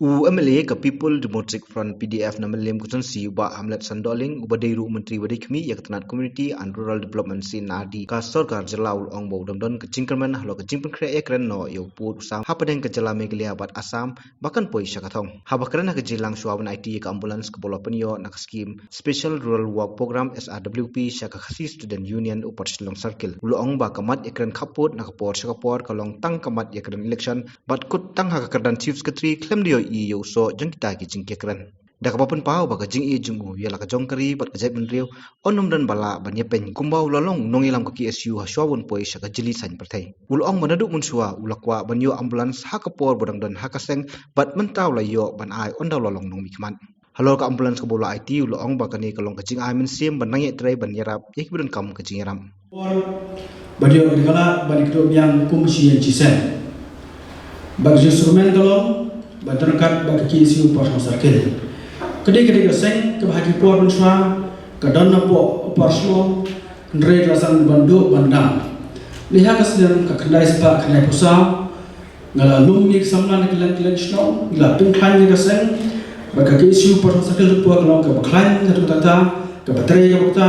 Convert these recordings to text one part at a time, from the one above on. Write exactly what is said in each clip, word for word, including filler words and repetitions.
U M L A ka People Democratic Front, P D F, na Mylliem Constituency, u Bah Hamlet Shandoling, uba dei ruh u Myntri ba dei khmih ïa ka tnat Community and Rural Development, C and R D, ka sorkar jylla, u la ong ba u dang don ka jingkyrmen halor ka jingpynkhreh ïakren noh ïa u pud u sam hapdeng ka jylla Meghalaya bad Assam ba kan poi sha ka thong. Haba kren ha ka jingïalang shuwa ban aiti ïa ka ambulance kaba la pynïoh na ka skim Special Rural Work Programme, S R W P, sha ka Khasi Student Union Upper Shillong Circle, u la ong ba ka mat ïakren khappud na ka por sha ka por ka long tang ka mat ïakren election bad kut tang ha ka kyrdan Chief Secretary khlem da ïohi ïa u soh jong kita ki jingkren. Da kaba pynpaw ba ka jingïeit jong u ïa la ka jong ka ri bad ka jaitbynriew yn ym don ba lah ban ïapeiñ, kumba u la long u nongïalam ka K S U ha shuwa ban poi sha ka jylliew saiñ pyrthei. U la ong ba naduh mynshuwa u la kwah ban ïoh ambulance ha ka por ba dang don ha ka seng, bad mynta u la ïoh ban ai ynda u la long nongmihkhmat. Halor ka ambulance kaba u la aiti, u la ong ba kane ka long ka jingai mynsiem ban nang ïatrei ban ïarap ïa kiba donkam ka jingïarap. Por ba dei ka la ba dei ka biang kum shi ïa shi seng. Ba ka jingsngewsih ka long ba ryngkat bad ka K S U Upper Shillong Circle. Ka dei ka dei ka seng kaba ha ki por mynshuwa ka don hapoh Upper Shillong, hynrei ka la sdang ban duh ban dam. Lehse ha ka snem ka khyndai spah khyndaiphew saw, nga la lum ïa ki samla na kylleng kylleng shnong, ngi la pynkhlaiñ ïa ka seng, bad ka K S U Upper Shillong Circle ka long kaba khlaiñ haduh katta katta, kaba trei kaba katta,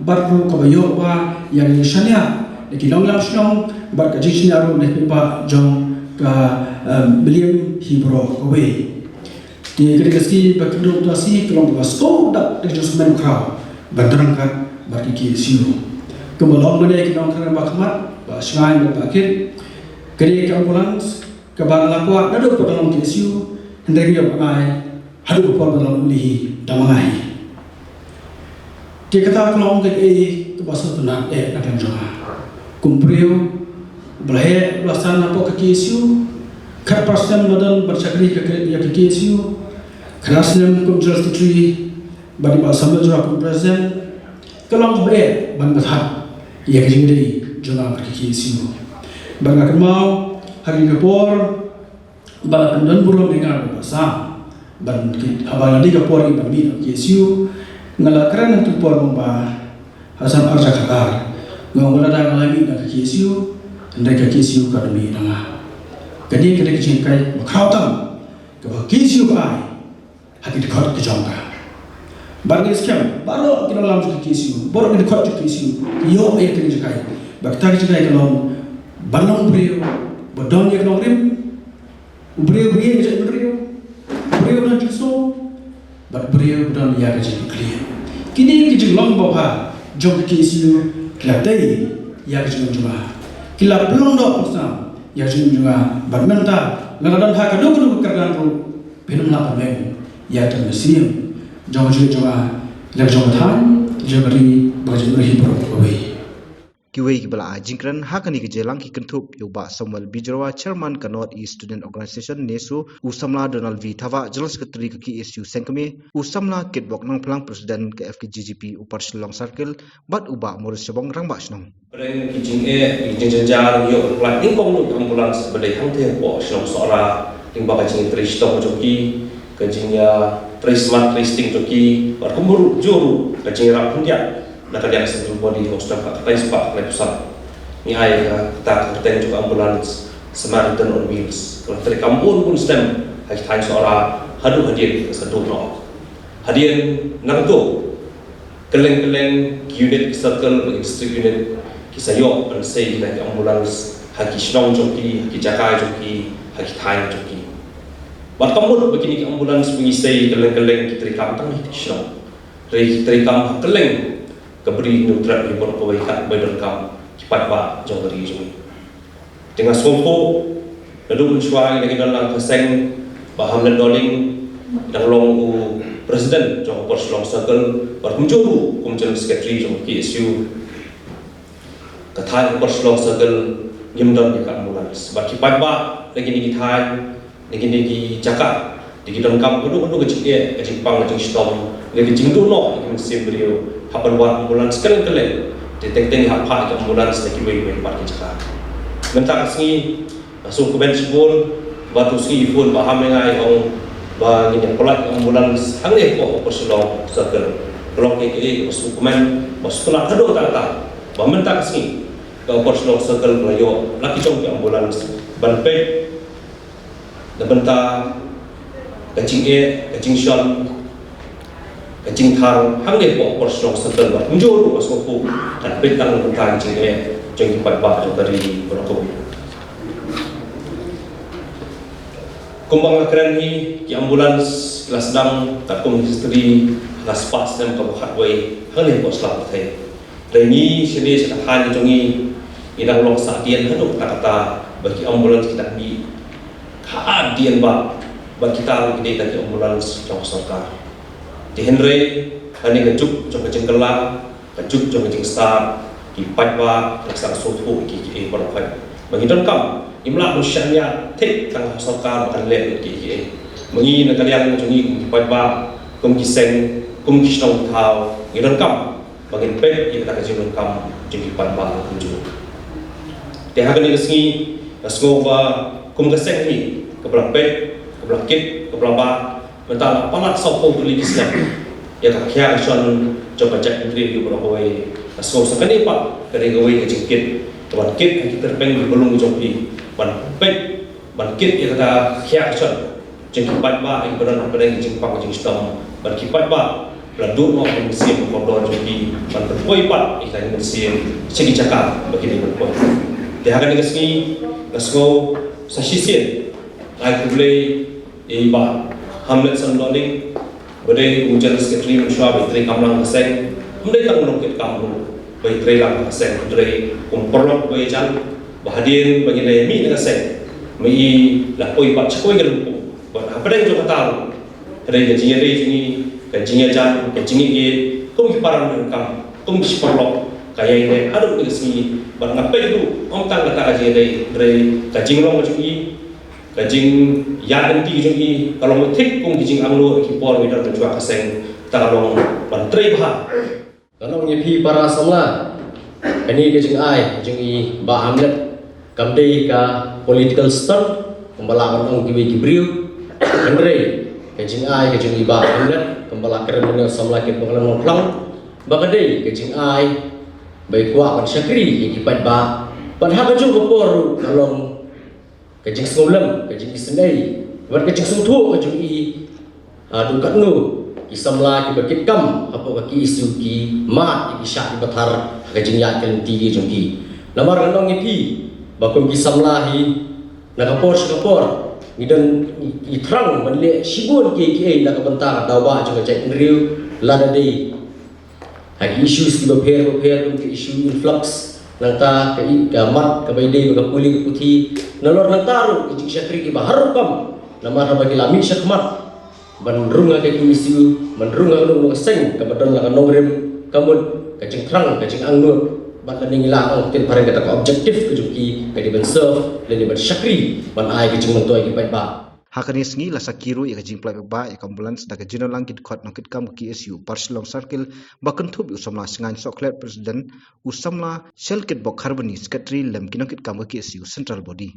bad ruh kaba ïoh ba ïa ka jingshaniah na ki nongïalam shnong, bad ka jingshaniah ruh na ki paidbah jong ka, em, Mylliem hi baroh kawei. Te ka dei ka sngi ba kynduh da sngi ka long kaba sngewdap da ka jingsmen khraw ban ryngkat bad ki K S U. Kumba long mynne ki nongkren ba khmat ba shngaiñ ba kit. Ka dei ka ambulance kaba la kwah naduh ba ka long K S U, hynrei ka ïoh ban ai haduh ka por ba ka long U M L A hi da ma nga hi. Te kata ka long kaei kaba sngewtynnat eh na ka liang jong nga. Kum briew ba la heh ba la san hapoh ka K S U, khatphra snem la don ban shakri ka, ka, ïa ka K S U, khatphra snem kum General Secretary, bad i Bah Samuel Jyrwa kum President, ka long kaba eh ban batai ïa ka jingïadei jong nga bad ka K S U. Bad nga kynmaw ha kine ki por ba la pyndon burom ïa nga da u Bah Sam. Ban ki, haba la dei ka por ïa ban mih na K S U, nga la kren ha tu por ba ha snem ar hajar khatar. Nga ong lada nga la mih na ka K S U, hynrei ka K S U ka da mih na nga. Kane ka dei ka jinghikai ba khraw tam kaba ka K S U ka ai ha ki dkhot ki jong ka. Bad ngi skhem baroh ki nongïalam jong ka K S U, baroh ki dkhot jong ka K S U, ïoh ïa kane ka jinghikai. Ba kata ka jinghikai ka long ban long briew ba don ïa ka nongrim, u briew ba ïeit ïa ka jaitbynriew, u briew ba don jingsngew, bad u briew ba don ïa ka jingkitkhlieh. Kine ki jinglong babha jong ka K S U ki la tei ïa ka jingim jong nga. Ki la pynlong doh pynsan ïa ka jingim jong nga. Bad mynta nga la don ha kano kano ka kyrdan ruh, phin ym lah ban meng ïa ka mynsiem jong ka jingim jong nga, la ka jong ka thaiñ, jong ka ri, bad ka jingim hi baroh kawei. Kiwei kiba la ai jingkren ha kane ka jingïalang ki kynthup ïa u Bah Samuel B Jyrwa, Chairman ka North East Student Organisation, NESO, u samla Donald V Thabah, General Secretary ka K S U Sengkmie, u samla Kitbok Nongphlang, President ka F K J G P Upper Shillong Circle, bad u Bah Maurice Shabong, Rangbah Shnong. Pyrshah ki jingeh, ki jingjynjar, ïoh pynlait nyngkong ka ambulance ba dei hangtei hapoh Shillong Sohra, lyngba ka jingtrei shitom jong ki, ka jingïatrei smat trei sting jong ki, bad kumjuh ruh ka jingïarap khyndiat na ka liang central body, hok sdang ka khatlai spah khatlai phew san. Ngi ai ka, kata ka kyrteng jong ka ambulance Samaritan on Wheels. Ka la trei kam bun bun snem ha ki thaiñ Sohra, haduh hadien ka sa duh noh. Hadien na kato, kylleng kylleng ki unit, ki circle bad ki district unit ki sa ïoh ban sei kita ki ambulance ha ki shnong jong ki, ha ki jaka jong ki, ha ki thaiñ jong ki. Bad kam mut ba kine ki ambulance ba ngi sei kylleng kylleng ki treikam tang ha ki shnong. Hynrei ki treikam ha kylleng ka bri Hynñiewtrep hi baroh kawei, kat ba donkam ki paidbah jong ka ri jong ngi. Te nga sngewthuh naduh mynshuwa ngi la ki don lang ka seng, Bah Hamlet Doling dang long u President jong Upper Shillong Circle, bad kumjuh ruh kum General Secretary jong K S U ka thaiñ Upper Shillong Circle, ngim don ïa ka ambulance. Bad ki paidbah na kine ki thaiñ, na kine ki jaka, te ki donkam kano kano ka jingeh, ka jingpang, ka jingshitom, ne ka jingduh noh ïa ki mynsiem briew, hap ban wad ambulance kylleng kylleng. Te teng teng hap phah ïa ka ambulance na kiwei kiwei pat ki jaka. Mynta ka sngi nga sngewkmen shibun ba tu sngi i phone Bah Ham ïa nga, i ong ba ngin ïa pynlait ka ambulance hangne hapoh Upper Shillong Circle. Ka long kaei kaba sngewkmen, ba sngewtynnat haduh katta katta ba mynta ka sngi ka Upper Shillong Circle ka la ïoh la ki jong ki ambulance ban peit na bynta ka jingeh, ka jingshon, ka jingthang hangne hapoh por shnong Central bad kumjuh ruh ka sngewthuh kan peit tang na ka bynta ka jingeh jong ki paidbah jong ka ri baroh kawei. Kumba nga kren hi, ki ambulance ki la sdang katkum history ha ka spah snem kaba khatwei hangne hapoh sla pyrthei. Hynrei ngi shane sha ka thaiñ ka jong ngi, ngi dang long sahdien haduh katta katta ba ki ambulance ki dang mih ha ar dien ba, bad kita ruh ki dei tang ki ambulance jong ka sorkar. Te hynrei ha kane ka juk jong ka jingkylla, ka juk jong ka jingstad, ki paidbah ki la sdang sngewthuh ïa kiei kiei baroh khoit. Ba ngi donkam, ngim lah ban shaniah thik tang ha sorkar ba kan leh ïa kiei kiei. Ma ngi na ka liang jong ngi kum ki paidbah, kum ki seng, kum ki shnong ki thaw, ngi donkam ba ngin peit ïa kata ka jingdonkam jong ki paidbah kumjuh. Te ha kane ka sngi nga sngew ba kum ka seng hi kaba la peit, kaba la kit, kaba la bah, mynta la palat sawphew tylli ki snem ïa ka khia ka shon jong ka jaitbynriew baroh kawei. Nga sngew sa kane pat ka dei kawei ka jingkit kaban kit ha ki tyrpeng ki balang jong phi ban peit, ban kit ïa kata ka khia ka shon jong ki paidbah, ïa kiba don hapdeng ka jingpang ka jingshitom, bad ki paidbah ba la duh noh ka mynsiem ka kordor jong ki ban pynpoi pat ïa ka mynsiem sha ki jaka ba ki dei ban poi. Te ha kane ka sngi nga sngew sa shisien ai khublei ïa i Bah Hamlet Sandohling, ba dei u General Secretary mynshuwa ba i trei kam lang ha ka seng, ym dei tang u nongkitkam ruh ba i trei lang ha ka seng, hynrei kum paralok ba ïajan ba hadien ba ngi la ïamih na ka seng, ma i la poi pat sha kawei ka lympung. Bad hapdeng jong kata ruh, hynrei ka jingïadei jong ngi, ka jingïajan, ka jingïeit, kum ki para nongkam, kum ki paralok, ka ïaineh haduh kane ka sngi, bad nga peit ruh, ym tang kata ka jingïadei, hynrei ka jinglong jong i, ka jingïaid lynti jong i, ka long thik kum ki jingangnud ha ki por ba i don mynshuwa ha ka seng, kata ka long ban trei bha. Nga ong ïa phi para samla, kane ka jingai jong i Bah Hamlet kam dei ka political stunt kumba lah ban ong kiwei ki briew. Hynrei ka jingai ka jong i Bah Hamlet kumba la kren mynne u samla Kitbok Khyllem Nongphlang, ba ka dei ka jingai ba i kwah ban shakri ïa ki paidbah. Bad ha kajuh ka por ruh ka long ka jingsngewlem, ka jingisynei bad ka jingsngewthuh ka jong i. Haduh katno ki samla kiba kitkam hapoh ka K S U ki mad ïa ki shah kiba thar ha ka jingïaid ka lynti ka jong ki. Namar ngan ong ïa phi ba kum ki samla hi, na ka por sha ka por ngi don, ngi thrang ban leh shibun kiei kiei na ka bynta ka daw ba jong ka jaitbynriew, lada dei ha ki issues kiba pher ba pher, kum ka issue influx, nangta ka i-, ka mat kaba ïadei bad ka pule ka puthi, nalor nangta ruh ki jingshakri kiba har rukom. Namar haba ki la mih sha khmat ban rung ha ka K S U, ban rung ha kano kano ka seng kaba don la ka nongrim, ka mut ka jingthrang, ka jingangnud, bad lane ngi lah ban ong ktien phareng kata ka objective ka jong ki ka dei ban serve lane ban shakri ban ai ka jingmyntoi ki paidbah. Ha kane ka sngi la sakhi ruh ïa ka jingpynlait paidbah ïa ka ambulance da ka jingdon lang ki dkhot nongkitkam ka K S U Upper Shillong Circle, ba kynthup ïa u samla Shngain Sohkhlet, President, u samla Shelkitbok Kharbani, Secretary, lem ki nongkitkam ka K S U Central Body.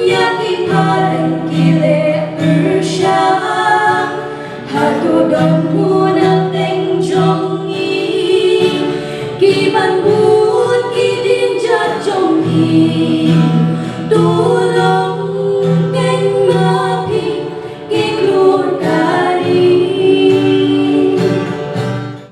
Ïa ki phareng ki leh pyrshah, hato don pynban teng jong ngi, ki ban bud ki dien jot jong ngi, to